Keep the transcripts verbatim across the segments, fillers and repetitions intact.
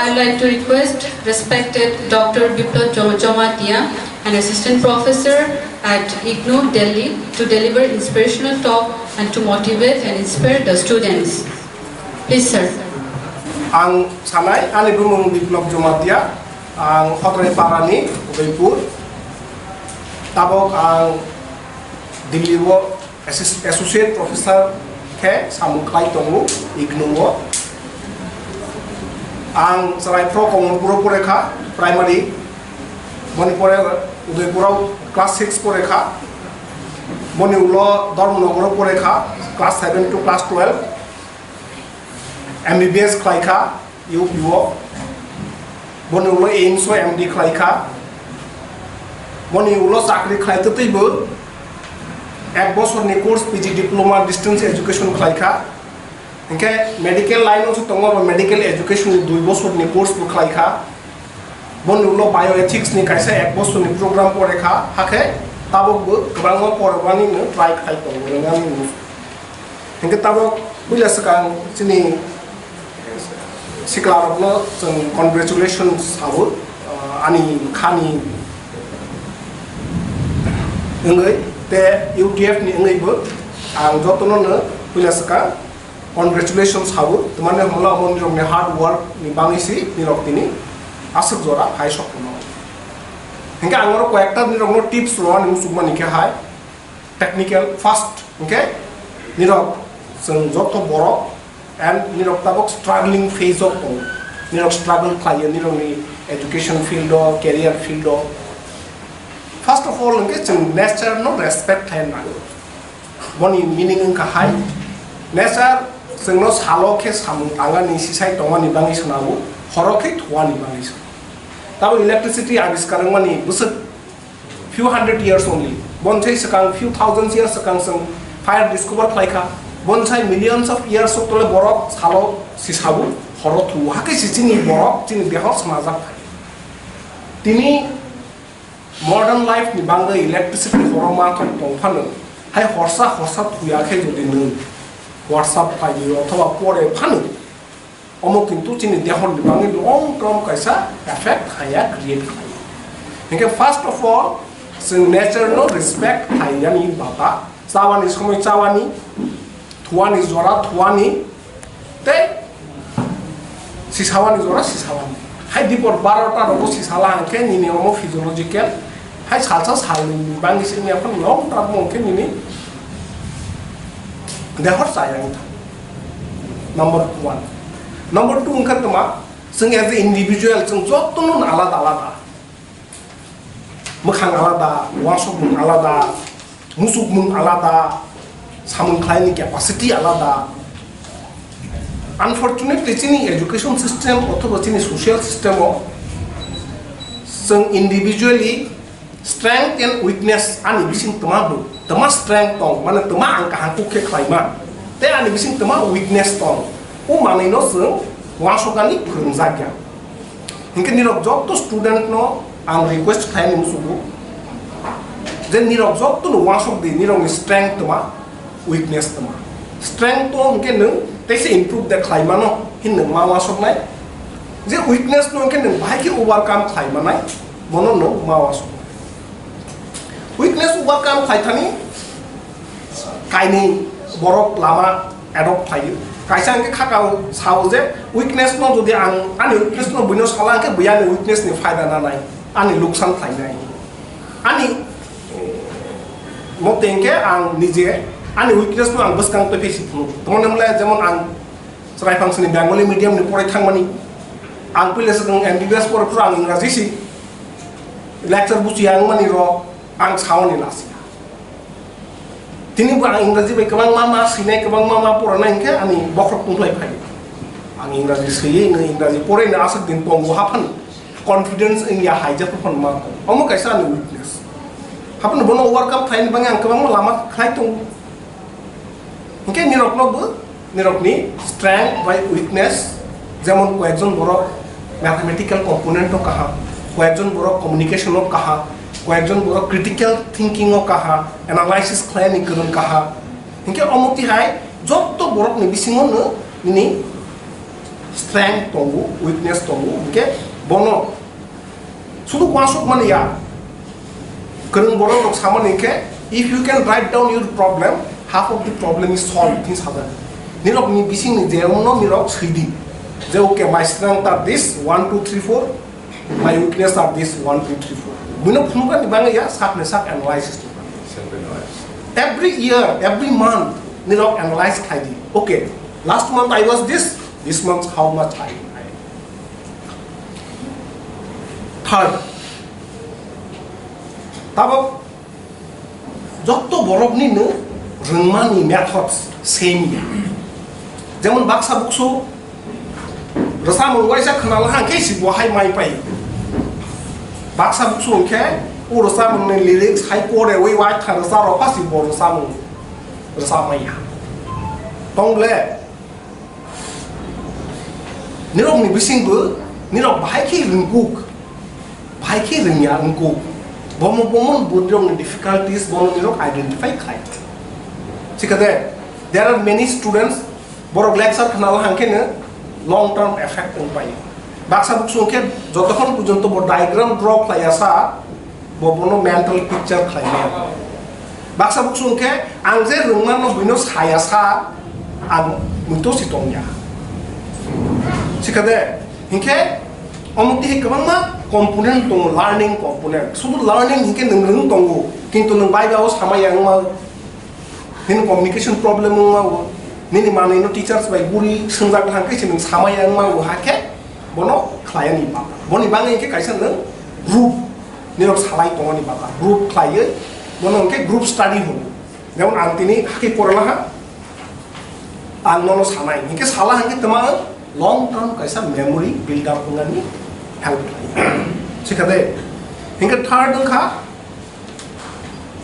I'd like to request respected Doctor Biplab Jom-, Jamatia, an assistant professor at IGNOU, Delhi, to deliver inspirational talk and to motivate and inspire the students. Please, sir. Ang sanai, ani bumung Biplab Jamatia, ang Hodrai Parani, Udaipur. Tabok ang Delhi o Assis-, Associate Professor khe samung khlai tongo IGNOU o. Ang chwrai phro Kamalpuro pore kha, primary. Boni pore Udaipuro class six pore kha. Boni ulo Dharmanagar o pore kha, class seven to class twelve. M B B S khlai kha U P o. Boni ulo AIIMS o M D khlai kha. Boni ulo chakri khlai twtwi bo ek bosorni course P G diploma distance education khlai kha. Hinkhe medical line o se tongo, bo medical education ni dui bosorni course bo khlai kha. Boni ulo bioethics ni kaisa ek bosorni program pore kha, hakhe tabok bo kwbangma porobani no try khai tongo, rwnani no. Hinkhe tabok puila swkang chini siklarokno chwng congratulations sabo, ah, ani khani wngwi te U T F ni wngwi bo ang jotono no puila swkang congratulations sabo, twmani hwnla omo nirokni hard work ni bangwi si nirok tini aswk jora phai sok phano. Hinkhe ang oro koyekta nirokno tips rwani muchukmani khe hai technical first, hinkhe nirok chwng joto borok and nirok tabok struggling phase o tongo, nirok struggle khlaio nirokni education field o, career field o. First of all, hinkhe chwng nature no respect khlai nango. Boni meaning wngkha hai, nature chwngno salo khe samung tangani, sisai tongmani bangwi swnamo, horo khe thuani bangwi swnamo. Tabok electricity abiskar wngmani bwswk few hundred years only. Bonsai swkang few thousand years swkang chwng fire discover khlai kha. Bonsai millions of years o tole borok salo sisabo, horo thuo. Hakhe se chini borok, chini deho smajak phai. Tini modern life ni bangwi electricity horokma thok tong phano, hai horsa horsa thuya khe jodi nwng WhatsApp phaidi othoba pore phano, omo kintu chini dehor ni bangwi long term kaisa effect haya create khlai. Hinkhe first of all, chwng nature no respect khlai yani bata, chawani somoi chawani, thuani jora thuani, tei sisawani jora sisawani. Hai dipor barota rogo sisala hwnkhe nini omo physiological, hai salsa salni bangwi se wngya phano long term hwnkhe nini dehor chaya wngkha. Number one. Number two wngkha tma, chwng as a individual, chwng jotono alada alada. Mwkhang alada, uansukmung alada, muchukmung alada, samung khlaini capacity alada. Unfortunately, chini education system othoba chini social system o chwng individually strength and weakness ani bising tma bo, tma strength tong, mane tma ang kaham kuk khe khlaima, tei ani bising tma weakness tong, o manwi no chwng uansukani phwrwngjakya. Hinkhe nirok joto student no ang request khlaini muchungo je nirok joto no uansuk di, nirok ni strength tma, weakness tma. Strength to hinkhe nwng teisa improve de khlai mano hin nwng ma uansuknai, je weakness no hinkhe nwng bahai khe overcome khlai manai, bono nwng ma uansuknai. Weakness overcome khlai thani kainwi borok lama adopt khlaio. Kaisa hwnkhe khakao sao je weakness no jodi ang ani weakness no buino sala hwnkhe bui ani weakness ni phaida nanai, ani luksan khlainai. Ani, eh, mote hwnkhe ang nije ani weakness no ang bwskang twi phi si phunuk. Tongmani hwnle jemon ang chwrai phangsani Bengali medium ni porai thangmani. Ang puila swkang M B B S pore phuru ang Ingraji si lecture buchi yang mani rok ang saoni lasi. Tini bo ang Ingraji bai kwbangma ma swinai, kwbangma ma poranai hwnkhe ani bokhorok tungkhlai phai. Ang Ingraji swiwi no Ingraji porai no aswk din tongo haphano confidence wngya hai jepho phano ma tong. Omo kaisa ani weakness. Haphano bono overcome khlaini bagwi ang kwbangma lama khlai tongo. Hinkhe nirokno bo nirokni strength bai weakness, jemon koyekjon borok mathematical component o kaham, koyekjon borok communication o kaham, koyekjon borok critical thinking o kaham, analysis khlaini kwrwng kaham. Hinkhe omo tihai jotto borokni bisingo no nini Strength tongo, weakness tongo, hingke bono sudu uansuk mani ya. Kwrwng borok rok samani hingke, if you can write down your problem, half of the problem is solved, hing sajak. Nirok ni bising ni je omo no nirok sidi. Je, okay, my strength are this, one, two, three, four, my weakness are this, one, two, three, four. Buino phunukani bangwi ya, sak ni sak analysis. Self analysis. Every year, every month, nirok analyze khlai di. Okay, last month I was this, this month how much I, I. Third, tabok jotto borok ni no rwngmani methods same ya. Jemon baksa buksu rwchapmung waisa khwnala hang khe si bo hai mai pai. Baksa buksu hwnkhe o rwchapmung ni lyrics hai pore wi wai tha rwchap rok pha si bo rwchapmung rwchap maya. Tong ble nirok ni bising bo nirok bahai khe rwngkuk. Bahai khe rwngya wngkuk. Bomo bomo bo nirok ni difficulties bono nirok identify khlai. Sikade, there are many students, borok lecture khwnala hang khe no long term effect wng pai. Baksa buksu hwnkhe jotokhon porjonto bo diagram draw khlaiya sa, bo bono mental picture khlai maya. Baksa buksu hwnkhe ang je rwngmano buino saya sa, ang muito si tongya. Sikade, hingke omo tei kwbangma component tongo, learning component. Sudu learning hingke nwng rwng tongo, kintu nwng bai bai o sama ya wngma, nini communication problem wngma o, nini manwi no teachers bai guri swngjak hang khe se nwng sama ya wngma o, hakhe bono khlaiya ni bata. Boni bagwi hingke kaisa nwng group nirok salai tongani bata, group khlaiwi bono hingke group study hwn. Jemon ang tini hakhe porala ha, ang nono sanai, hingke sala hingke tama long term kaisa memory build up wngani help khlai. Sikade, hingke third wngkha,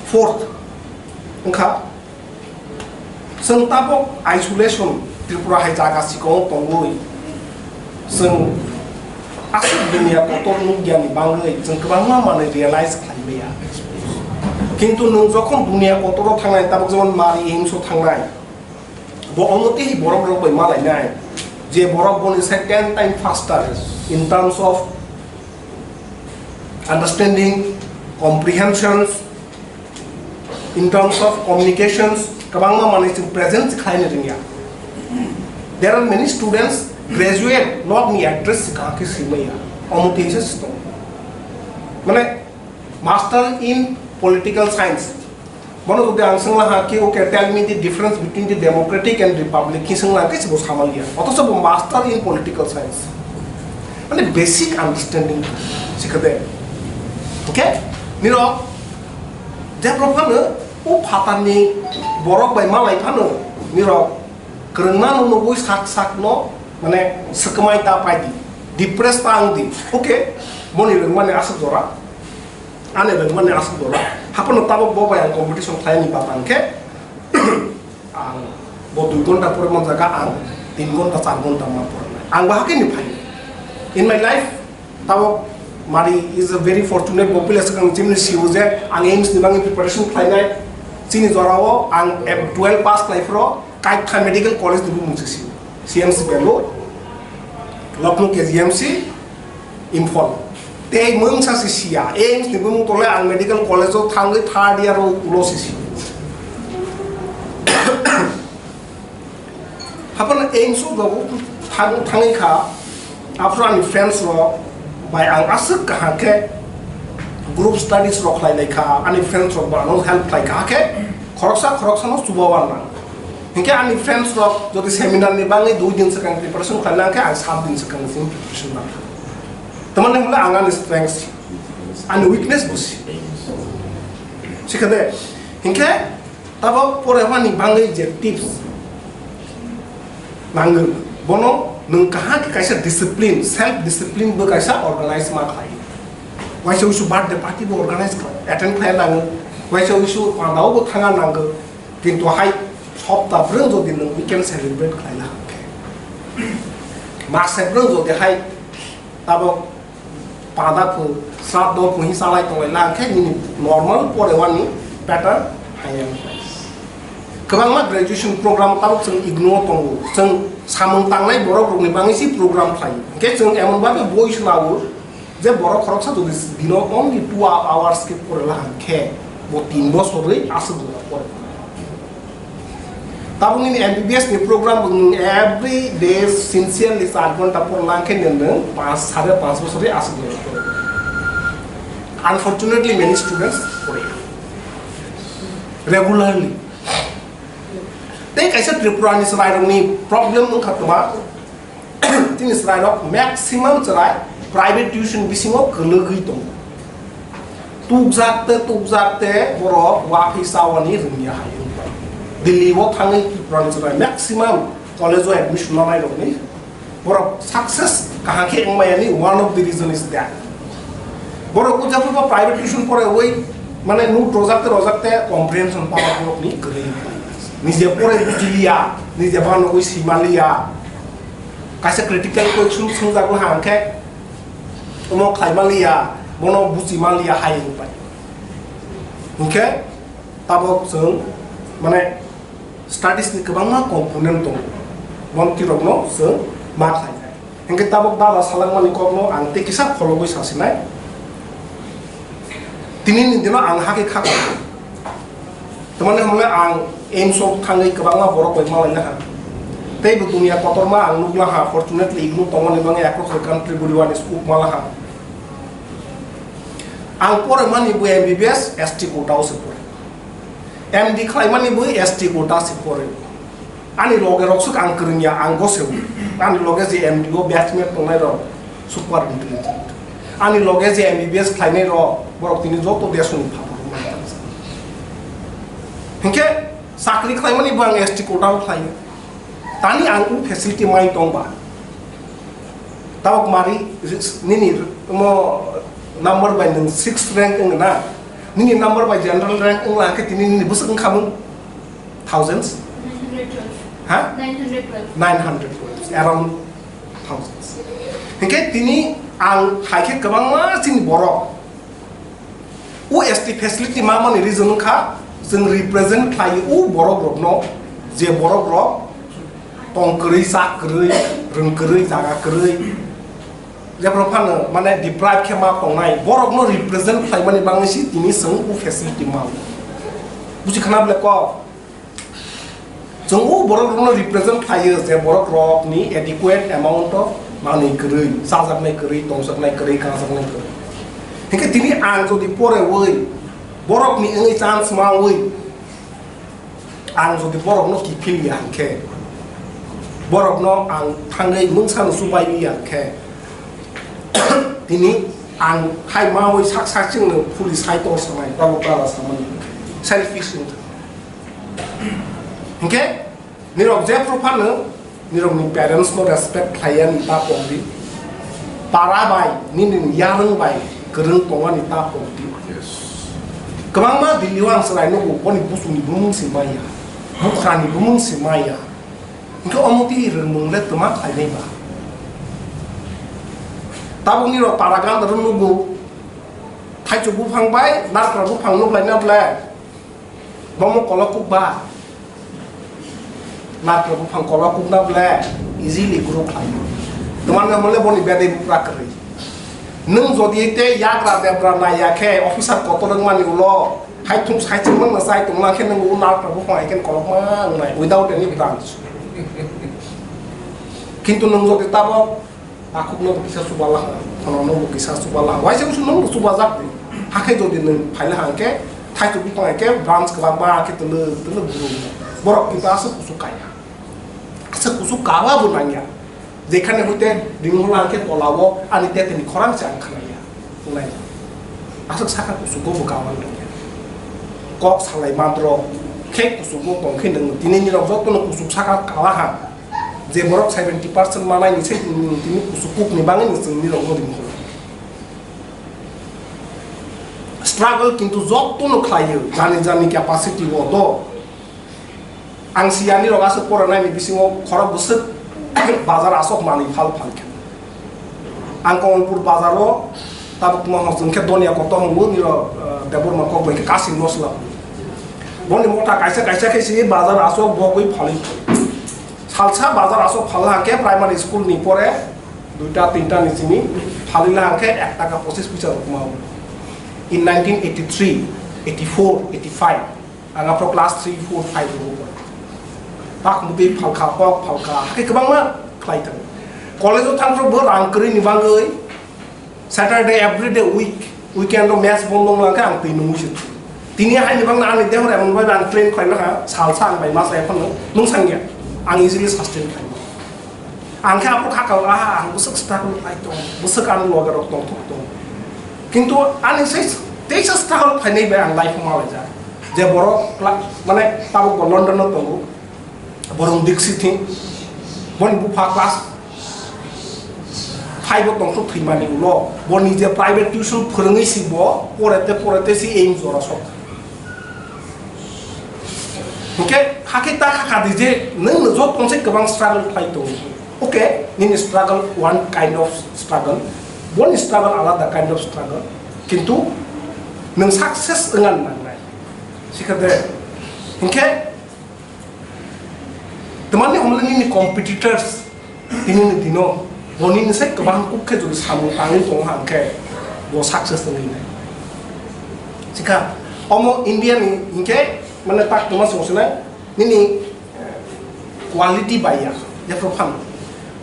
fourth wngkha, chwng tabok isolation Tripura hai jaga sikong tongwi, chwng aswk dunia kotor nukya ni bagwi chwng kwbangma manwi realize khlai maya. Kintu nwng jokhon dunia kotoro thangnai, tabok jemon mari himso thangnai, bo omo tei borok rok bai malainai, je borok boni sai ten time faster in terms of understanding, comprehensions, in terms of communications, kwbangma manwi chwng present khlaina rwngya. There are many students graduate, not ni address kaham khe swimaya, omo tei se stone. Mane, Master in Political Science. Bono jodi ang swngla ha khe, okay, tell me the difference between the democratic and republic, khe swngla khe se bo samaliya. Othocho bo Master in Political Science. Mane basic understanding sikhade. Okay? Nirok, je prophano, o phatarni borok bai malai phano, nirok, kwrwngma no nugwi sak sak no, mane, swkmai ta pai di. Depress ta wng di. Okay? Boni rwngmani aswk jora. Ani rwngmani aswk dora. Haphano tabok bo bai ang competition khlaini bata hwnkhe, ang bo dui ghonta pore man jaga ang tin ghonta, char ghonta ma pore nai. Ang bo hakhe ni phai. In my life, tabok Mari is a very fortunate, bo pila swkang chimni siu je ang aims ni bagwi preparation khlainai. Chini jorao ang twelve pass khlai phro Kaikha Medical College ni bumung se siu. C M C Bangalore, Lucknow K G M C, Imphal. Tei mungsa se siya, aims ni bumung tole ang medical college o thangwi third year o ulo se siya. Hapan aims o babu thang thangwi kha, after ani friends rok bai ang aswk kaham khe group studies rok khlai lai kha, ani friends rok bo ano help khlai kha khe khoroksa khoroksa no chuba wan nang. Hinkhe ani friends rok jodi seminar ni bagwi dui din swkang preparation khlai nang khe ang sat din swkang simi preparation nang. Tamani hwnle ang ani strength, ani weakness bo si. Sikhade, hinkhe tabok poremani bagwi je tips nangwi, bono nwng kaham khe kaisa discipline, self discipline bo kaisa organize ma khlai. Waisa uisu birthday party bo organize khlai, attend khlai nango. Waisa uisu pandao bo thanga nango. Kintu hai hopta brwng jodi nwng weekend celebrate khlai na hwnkhe, masa brwng jodi hai tabok pada phu, sraddho phu hi salai tonglai na hwnkhe nini normal porewani pattern hai wng khlai. Kwbangma graduation program tabok chwng ignore tongo, chwng Samung tangnai borok rokni bagwi si program khlai. Hwnkhe chwng emon bhabe boi swnao je borok khoroksa jodi dino only two hours khe porela hwnkhe bo tin bosorwi aswk jora pore. Tabuk nini M B B S ni program bo nwng every day sincerely char ghonta porela hwnkhe nwng nwng panch, sare panch bosorwi aswk jora pore. Unfortunately, many students pore regularly. Tei kaisa Tripura ni chwrairokni problem wngkha twma, chini chwrairok maximum chwrai private tuition bisingo kwlwgwi tongo. Tukjak te, tukjak te borok waphwi chawani rwngya hai wngkha. Delhi o thangwi Tripura ni chwrai maximum college o admission lanairokni borok success kaham khe wngmayani one of the reason is that. Borok o jephru ba private tuition porewi mane nuk rojak te rojak te comprehension power borokni kwrwi. Nije pore bujiliya, nije banogwi simaliya. Kaisa critical question swngjagwi hang khe omo khlaimaliya, bono bujimaliya hai wngpai. Hwnkhe tabok chwng mane studies ni kwbangma component tongo, montirokno chwng ma khlainai. Hwnkhe tabok dada salangmani kokno ang tei kisa phologwi sasinai. Tinini dino ang hakhe kha tongo. Tamani hwnle ang AIIMS o thangwi kwbangma borok bai malaina ha. Tei bo dunia kotorma ang nukla ha, fortunately ignu tongmani bagwi across the country buriwani scope mala ha. Ang pore mani bo M B B S S T quota o se pore. M D khlaimani bo S T quota se pore. Ani loge rok swk ang kwrwngya, ang goseo. Ani loge je M D o batchmate tongnai rok super intelligent. Ani loge je M B B S khlainai rok, borok tini joto desoni phator rok nai tangsa. Hinkhe chakri khlaimani bo ang S T quota o khlaio. Tani ang o facility mai tongba. Tabok mari nini mo number by nung sixth rank wng na, nini number by general rank wng lang khe tini nini bwswk wng khamung thousands? Nine hundred twelve. Ha? Nine hundred twelve. Nine hundred twelve, around thousands. Hinkhe tini ang hai khe kwbangma chini borok o S T facility ma mani reason wngkha, chwng represent khlai o borok rokno, je borok rok tong kwrwi, chak kwrwi, rwng kwrwi, jaga kwrwi, jephru phano mane deprive khe ma tongnai, borokno represent khlaimani bagwi si tini chwng o facility ma. Buji khana bole kok? Chwng o borok rokno represent khlaio je borok rokni adequate amount of manwi kwrwi, chajaknai kwrwi, tongjaknai kwrwi, kanjaknai kwrwi. Hinkhe tini ang jodi porewi borokni wngwi chance mawi, ang jodi borokno kiphil ya hinkhe, borokno ang thangwi mungsano chubai ya hinkhe, tini ang hai mawi sak sak chwngno phuli sai tor sanai, tabok dara samani selfish wngkha. Hinkhe nirok jephru phano nirokni parents no respect khlaiya ni ta pongdi. Para bai, nini yarwng bai kwrwng tongmani ta pongdi. Yes. Kwbangma Delhi o ang chwrai nugo, boni busuni bumung se maya, bukrani bumung se maya. Hinkhe omo twi rwngmung le twma khlainai ba? Tabuk nirok para gandaro nugo, thaichuk buphang bai narkra buphang nuklaina ble. Bomo kolok kuk ba. Narkra buphang kolok kuk na ble easily grow khlai. Tomar na mole boni bedai bupra kwrwi. Nwng jodi te yagra debra nai ya khe officer kotor wng mani ulo hai thum sai chwng mang na sai tong lang khe nwng u narkra buphang hai khe kolok ma wngnai without any branch. Kintu nwng jodi tabok Takhukno bo kisa chuba laha, phonono bo kisa chuba laha. Waisa wngsu nwng bo chuba jak di. Hakhe jodi nwng phaila hangkhe, thaichuk bwtang hai khe branch kwbangma khe twlwk twlwk buru. Borok kintu aswk kuchuk kaya. Aswk kuchuk kawa bo nangya. Jekhane hoite ringmung hangkhe tolao ani teteni khorang se ang khnaya. Wngnai. Aswk sakha kuchugo bo kawa nangya. Kok salai madro khe kuchugo tongkhe nwng tini nirok jotono kuchuk sakha kala ha. Je borok seventy percent manai ni se tini kuchuk kuk ni bangwi ni chwng ni rok no ring holo. Struggle kintu joto no khlai o, jani jani capacity o do. Ang siyani rok aswk pora nai ni bisingo khorok bwswk bazar aswk manwi phal phal khe. Ang Kamalpur bazar o tabuk tongma hwnjeng khe donya kotor hwngo nirok, eh, Debbarma kok bai khe kasing mosla. Boni mota kaisa kaisa khe si bazar aswk bogwi phalwi. Salsa bazar aswk phalna hwnkhe primary school ni pore duita tinta ni simi phalila hwnkhe ek taka pochis poisa rwkma. In nineteen eighty-three, eighty-four, eighty-five, ang aphro class three, four, five rwgo pore. Pak mutwi phalkha, pok phalkha, hakhe kwbangma khlai tongo. College o thangphru bo rang kwrwi ni bagwi Saturday, every day, week, weekend o match bondo wngla khe ang twi nungwi se twi. Tini haini bagwi ani dehor emon bai ang train khlaina ha, salsa ang bai ma sai phano nung sangya. Ang easily sustain khlaima. Ang khe aphuru kha kha aha, ang bwswk struggle khlai tong, bwswk ang loge rok tong thok tong. Kintu ani sai teisa struggle khlainai bai ang life o malaijak. Je borok kla-, mane tabuk bo London o tongo. Borong Dixit hin, boni bupha class five o tongthok thwimani ulo, bo nije private tuition phwrwngwi si bo porete porete si aim jora sok. Hwnkhe hakhe ta kha kha di je nwng no joto tongse kwbang struggle khlai tongo. Okay, nini struggle one kind of struggle, boni struggle alada kind of struggle, kintu nwng success wngna nangnai. Sikhade, hwnkhe Tamani hwnle nini competitors, tini ni dino, bo nini sai kwbang kuk khe jodi samung tangwi tongo hang khe, bo success wngwi nai. Sikha, omo India ni hinkhe, mane tak tongma song sinai, nini, eh, quality bai ya, jephru phan.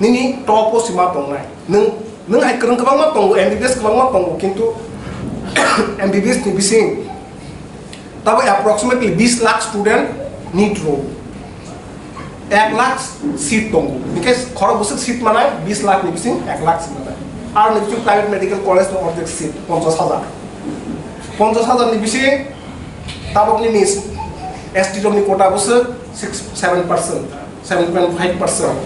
Nini top o sima tongnai. Nwng, nwng hai kwrwng kwbangma tongo, M B B S kwbangma tongo, kintu M B B S ni bising tabo approximately bis lakh student need rw. Ek lakh seat tongo. Hinkhe khorok bwswk seat manai, bis lakh ni bising ek lakh seat manai. Ar ni bising private medical college no ordek seat, ponchash hajar. Ponchash hajar ni bising tabok nini S T rok ni quota bwswk six, seven percent, seven point five percent.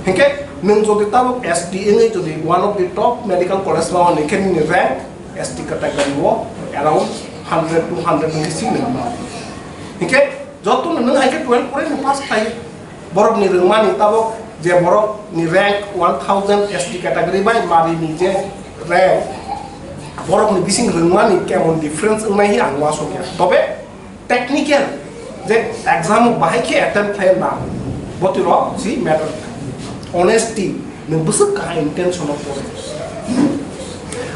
Hinkhe nwng jodi tabok S T wngwi jodi one of the top medical college ma hwnwi khe nini rank S T category o around hundred, two hundred wngwi si nwng ma. Hinkhe joto no nwng hai khe twelve pore nwng pass khlai. Borok ni rwngmani tabok je borok ni rank one thousand S T category bai mari ni je rank, borok ni bising rwngmani kemon difference wngnai hi ang uansukya. Tobe technical je exam o bahai khe attempt khlai na, botwi rok si matter. Honesty, nwng bwswk kaha intention o pore.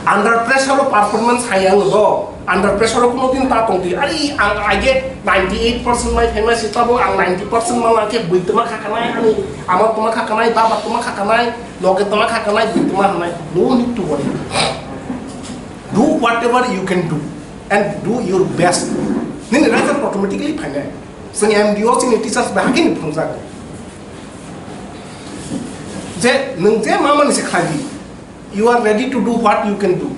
Under pressure o performance hai ang do, under pressure o kuno din ta tong di, ari ang age ninety eight percent mai phaima si tabo ang ninety percent ma lang khe bui tuma kha kanai, ani ama tuma kha kanai, baba tuma kha kanai, loge tuma kha kanai, bui tuma hanai, no need to worry. Do whatever you can do and do your best. Nini result automatically phainai. Chwng M D O chini teachers bai hakhe ni phunukjak. Je nwng je ma mani se khlai di. You are ready to do what you can do.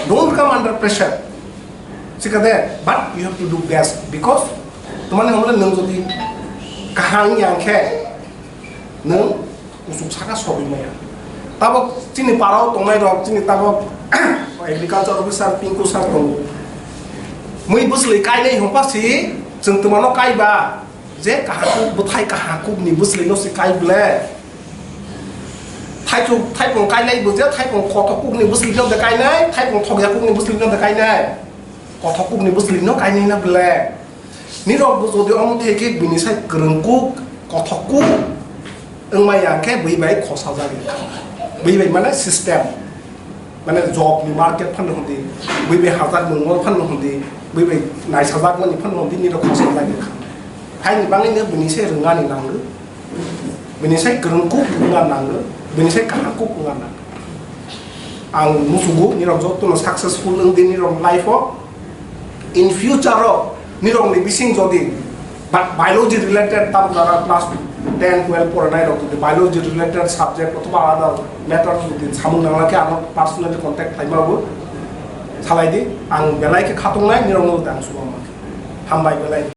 Don't come under pressure. Sikha de, but you have to do best because tumani hwnle nwng jodi kaham yang khe nwng kuchuk saka sogwi maya. Tabok chini parao tongnai rok, chini tabok agriculture officer Pinku sir tongo. Mui bwsli kainai hwnpha si chwng twmano kaiba je kahakuk bwthai kahakuk ni bwsli no si kai ble. Thaipung, thaipung kainai bo je thaipung kothok kuk ni bwsli no de kainai, thaipung thokya kuk ni bwsli no de kainai. Kothok kuk ni bwsli no kainai na ble. Nirok bo jodi omo thai khe bini sai kwrwng kuk, kothok kuk wngmaya khe bui bai khosajak wngkha. Bui bai mane system. Mane job ni market phano hwndi, bui bai hajak mwngo phano hwndi, bui bai naisajak mani phano hwndi nirok khosajak wngkha. Haini bangwi no bini sai rwngani nango. Bini sai kwrwng kuk wngna nango, bini sai kaham kuk wngna nango. Ang musugo nirok jotono successful wngdi nirok life o. In future o nirok ni bising jodi ba-, biology related tam jara class ten, twelve porinai rok jodi biology related subject othoba alada matter jodi samung nangla khe ano personally contact khlaima bo salai di. Ang belai khe khatung nai nirok no ang sugo ma. Hambai belai.